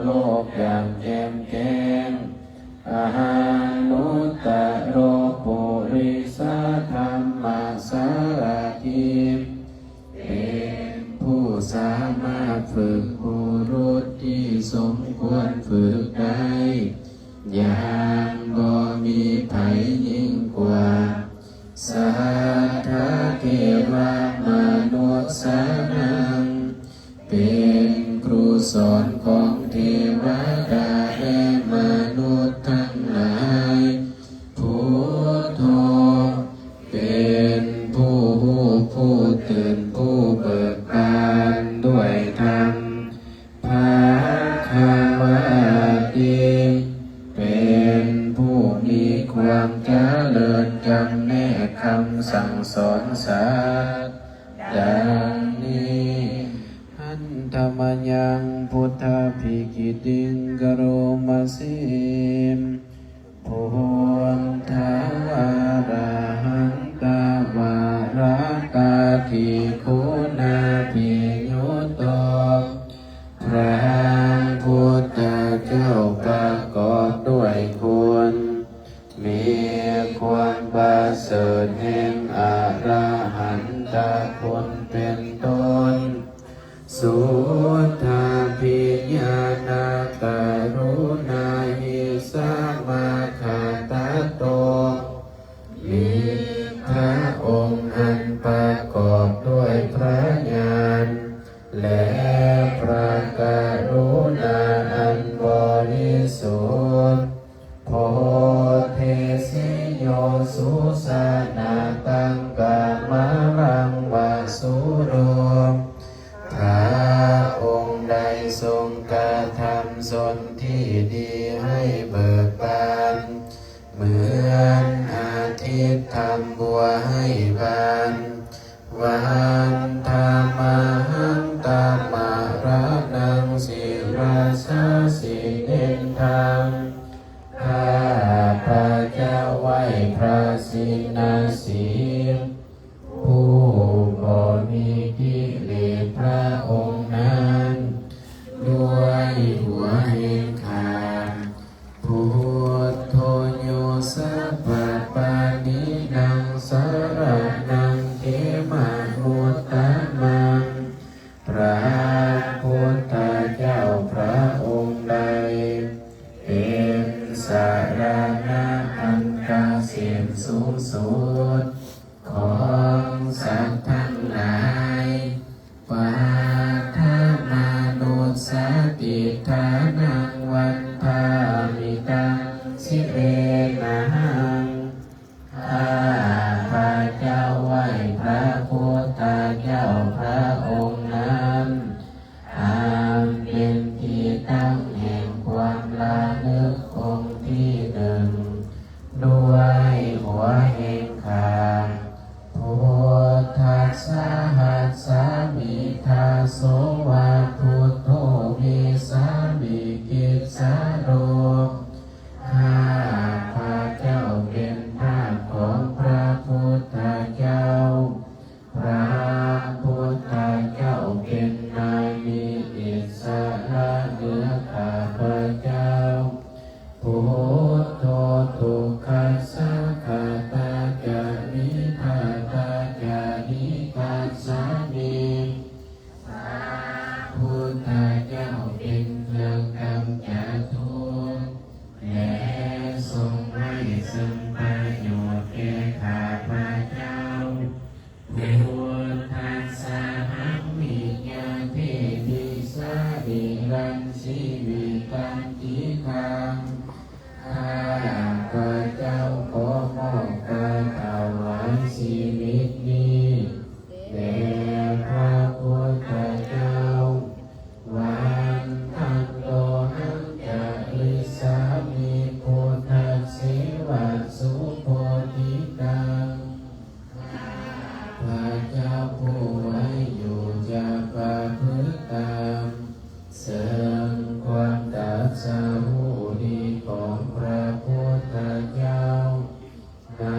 ໂລກຢ່າງແຈ່ມແຈ້ງ ອະຫານຸດຕະໂລ ປຸລິສະທຳມະສາລະຖີ ເປັນຜູ້ສາມາດຝຶກບຸລຸດທີ່ສົມຄວນຝຶກໄດ້ ຢ່າງບໍ່ມີໃຜຍິ່ງກວ່າ ສັດທາເທວະມະນຸດສານັງ ເປັນຄູສອນຂອງເທວະດາ ແລະ ມະນຸດທັງຫຼາຍ ພຸດໂທ ເປັນຜູ້ຮູ້ ຜູ້ຕື່ນ ຜູ້ເບີກບານດ້ວຍທຳ ພະຄະວາຕິ ເປັນຜູ້ມີຄວາມຈະເລີນຈຳແນກຄຳສັ່ງສອນສັດ ດັ່ງນີ້ ຫັນທະມະຍັງ ພຸດທະພິກິຕິງ ກະໂຣມະເສ ພຸດທະວາລະຫັນຕະວາລະກາທິຄຸນາພິຍຸດໂຕ ພະພຸດທະເຈົ້າປະກອບດ້ວຍຄຸນ ມີຄວາມປະເສີດແຫ່ງອະລະຫັນຕະຄຸນເປັນຕົ້ນ ສຸດທາພິຍານາກະລຸນາຫິສາມາຄະຕະໂຕ ມີພະອົງອັນປະກອບດ້ວຍພະຍານ ແລະ ພະກະລຸນາອັນບໍລິສຸດ ໂພເທສິໂຍ ສຸສານະຕັງ ກາມະລັງ ວະສຸໂຣ ພະອົງໄດ້ຊົງກະທຳຊົນທີ່ດີໃຫ້ເບີກບານ ເໝືອນອາທິດທຳບົວໃຫ້ບານ ວັນທະມະຫັງຕະມະລະນັງ ສິລະສາສິເນັນທັງ ຂ້າພະເຈົ້າໄຫວ້ພະຊິນນະສີ ຜູ້ບໍ່ມີກິເລດພະອົງນັ້ນ ດ້ວຍຫົວແຫ່ງຂ້າ ພຸດໂທໂຍ ສັບພະປານີນັງ ສະລະນັງ ເຂມະມຸດຕະມັງ ພະພຸດທະເຈົ້າພະອົງໃດ ເປັນສະລະນະອັນກະເສມສູງສຸດ ຂອງສັດທັງຫຼາຍ ປັດຖະມານຸດສະຕິຖານັງ ວັນທາມິຕັງ ສິເລນະຫັງ ຂ້າພະເຈົ້າໄຫວ້ພະພຸດທະເຈົ້າພະອົງນັ້ນ ອັນເປັນທີ່ຕັ້ງແຫ່ງຄວາມລະລຶກອົງທີໜຶ່ງ ດ້ວຍຫົວແຫ່ງຂ້າ ພຸດທັດສະຫັດສາມິ ທາໂສວະ ພຸດໂທ ເມສາມິ ກິດສະໂລ ຂ້າພະເຈົ້າເປັນທາດຂອງພະພຸດທະເຈົ້າ ພະພຸດທະເຈົ້າເປັນນາຍມີອິດສະຫຼະເໜືອຂ້າພະເຈົ້າ ພຸດໂທ ທຸກຂັດສະ ຂັດຕາຈະ ວິທາຕາຈະ ຫິຄັດສາມິ ພະພຸດທະເຈົ້າເປັນເຄື່ອງກຳຈັດທຸກ ແລະ ຊົງໄວ້ເຊິ່ງປະໂຫຍດແກ່ຂ້າພະເຈົ້າ ພຸດທັດສະຫັງ ວິຍາເທ ຕິສະລີລັງ ຊີວິຕັງ ຕິຄັງ ຂ້າພະເຈົ້າຂໍມອບການຖວາຍຊີວິດນີ້ ແດ່ພະພຸດທະເຈົ້າ ວັນທັນໂຕ ຫັງຈະ ລິສາມິ ພຸດທັດເສວະ ສຸໂພທິຕັງ ຂ້າພະເຈົ້າຜູ້ໄວ້ຢູ່ຈະປະພຶດຕາມ ເຊິ່ງຄວາມຕັດສະຮູ້ດີຂອງພະພຸດທະເຈົ້າ ນາ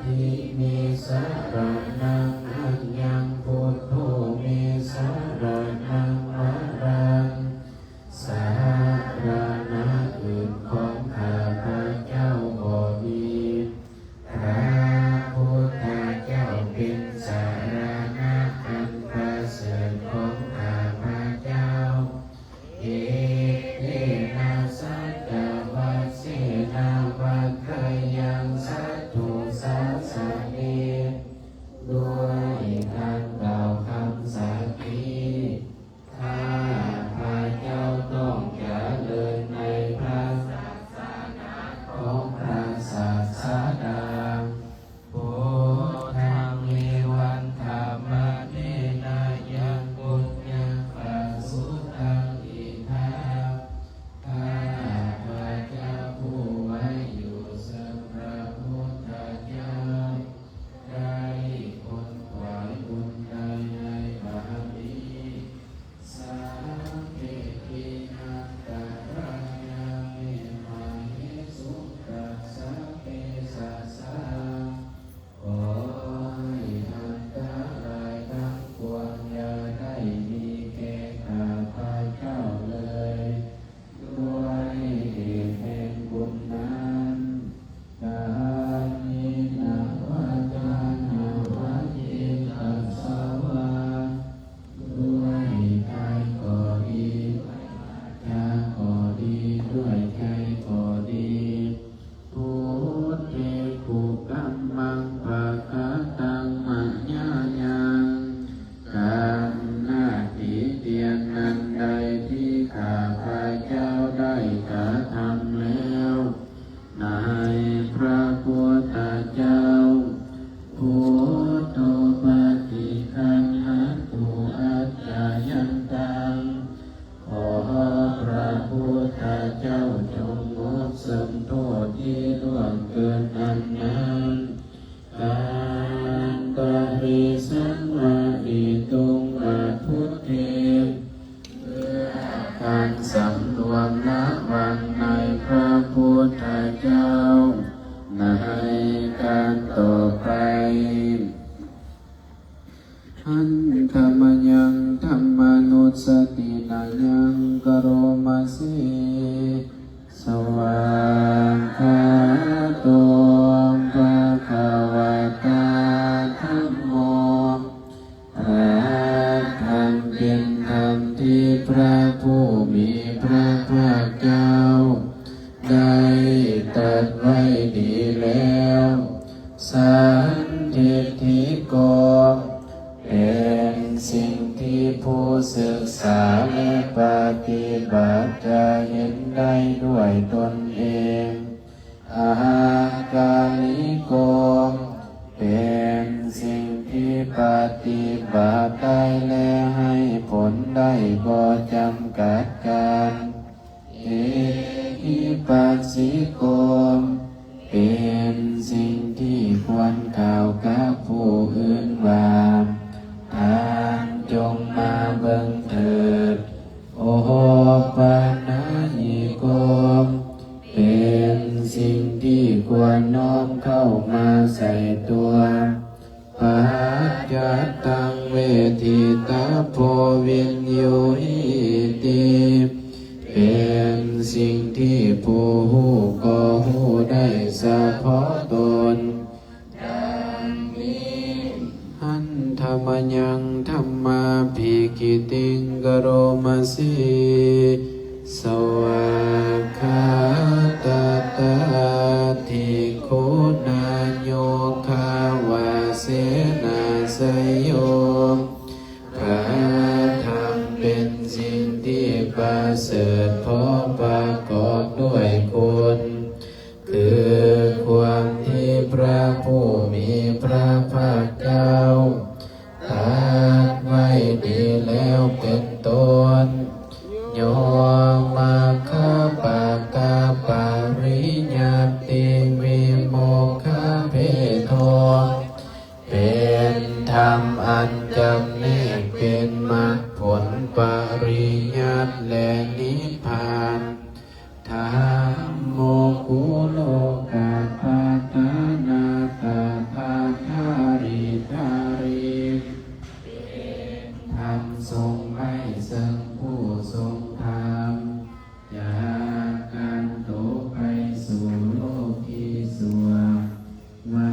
ທິເມສະຣະນັງ ອັນຍັງ ພຸດໂທ ເມສະຣະນັງ ວະລັງ ສາ ສາທຳແລ້ວ ໃນພະພຸດທະເຈົ້າ ພຸດໂທ ປະຕິຄັນຫະຕຸ ອັດຈະຍັນຕັງ ຂໍພະພຸດທະເຈົ້າຈົ່ງງົດເຊິ່ງໂທດທີ່ລ່ວງເກີນອັນນັ້ນ ຕັງປະລິສັງວະລິຕຸງ ປະພຸດເທ ເພື່ອການສຳລວມລະວັງໃນພະພຸດທະເຈົ້າ ໃນການຕໍ່ໄປ. ຫັນທະມະຍັງທຳມານຸດສະຕິນະຍັງກະໂຣມະເສ ສະຫວາກຂາໂຕ ພະຄະວະຕາ ທຳໂມ ພະທຳເປັນທຳທີ່ພະຜູ້ມີພະພາກເຈົ້າໄດ້ຕັດໄວ້ດີແລ້ວ ສັນທິດຖິໂກ ເປັນສິ່ງທີ່ຜູ້ສຶກສາ ແລະ ປະຕິບັດຈະເຫັນໄດ້ດ້ວຍຕົນເອງ ອາກາລິໂກ ເປັນສິ່ງທີ່ປະຕິບັດໄດ້ ແລະ ໃຫ້ຜົນໄດ້ບໍ່ຈຳກັດການ ເອຫິປັດສິໂກ ເປັນສິ່ງທີ່ຄວນກ່າວກັບຜູ້ອື່ນວ່າ ທ່ານຈົ່ງມາເບິ່ງເຖີດ ໂອປະນະຍິໂກ ເປັນສິ່ງທີ່ຄວນນ້ອມເຂົ້າມາໃສ່ຕົວ ປັດຈັດຕັງເວທິຕະໂພ ວິນຍູຫິຕິ ເປັນສິ່ງທີ່ຜູ້ຮູ້ກໍຮູ້ໄດ້ສະເພາະຕົນ ດັ່ງນີ້ ຫັນທະມະຍັງທຳມາພິກິຕິງກະໂຣມະເສ ສະຫວາກຂາຕະຕາທິໂຄນາໂຍຄາວາເສນາໄຊໂຍ ພະທຳເປັນສິ່ງທີ່ປະເສີດ ເພາະປະກອບດ້ວຍຄຸນ ຄືຄວາມທີ່ພະຜູ້ມີພະພາກເຈົ້າຕັດໄວ້ດີແລ້ວເປັນຕົ້ນ ໂຍມັກຄະປະກາປະລິຍັດຕິວິໂມກຂະເພໂທ ເປັນທຳອັນຈຳແນກເປັນມັກຜົນປະລິຍັດ ແລະ ນິບພານ ທຳໂມກຸໂລກາປະທານາຕະທາທາຣິທາຣິ ເປັນທຳຊົງໄວ້ເຊິ່ງຜູ້ຊົງທຳ ຈາກການຕົກໄປສູ່ໂລກທີ່ຊົ່ວ ວັ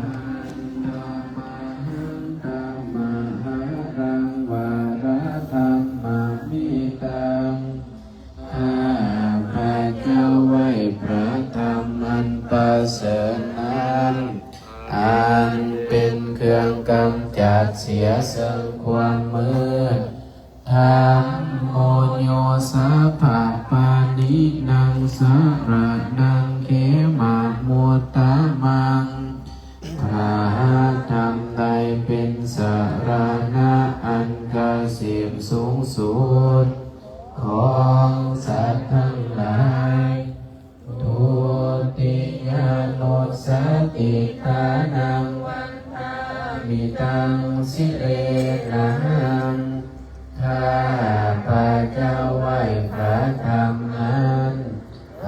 ນທະມະຫັງຕະມະຫາລັງວາລະທຳມະມິຕັງ ຂ້າພະເຈົ້າໄຫວ້ພະທຳອັນປະເສີດນັ້ນ ອັນເປັນເຄື່ອງກຳຈັດເສຍເຊິ່ງຄວາມມືດ ທຳໂມໂຍສາພະປານິນັງສະລະນັງເຂມະມຸດຕະມັງ ພະທຳໄດ້ເປັນສະລະນະອັນກະເສມສູງສຸດ ຂອງສັດທັງຫຼາຍ ທຸຕິຍານຸດສະຕິຖານັງວັນທາມິຕັງສິເລນະຫັງ ຂ້າພະເຈົ້າໄຫວ້ພະທຳອັນ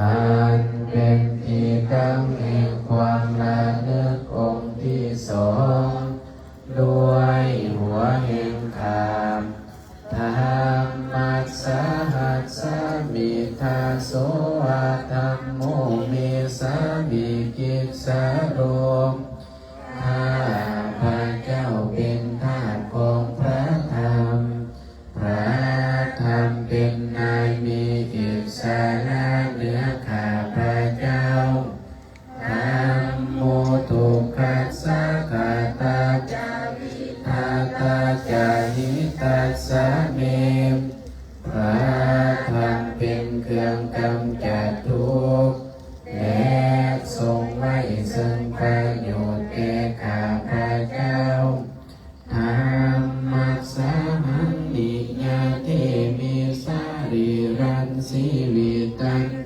ອັນເປັນທີ່ຕັ້ງແຫ່ງຄວາມລະນຶກອົງທີສອງ ດ້ວຍຫົວແຫ່ງຂ້າ ທຳມັດສະຫັດສະມິ ທາໂສວະທຳໂມ ເມສາມິກິດສາໂລ ຂ້າພະເຈົ້າເປັນທາດຂອງພະທຳ ພະທຳເປັນນາຍມີອິດສະຫຼະເໜືອຂ້າພະເຈົ້າ ທຳໂມທຸກຂັດສະກະຕາຈາ ວິທາຕາຈາຫິຕັດສະເມ ພະທຳເປັນ ເຄື່ອງກຳຈັດທຸກ ແລະ ຊົງໄວ້ເຊິ່ງປະໂຫຍດແກ່ຂ້າພະເຈົ້າ. ທຳມັດສະຫັງນິຍາເຕ ເມ ສະລີລັງ ຊີວິຕັງ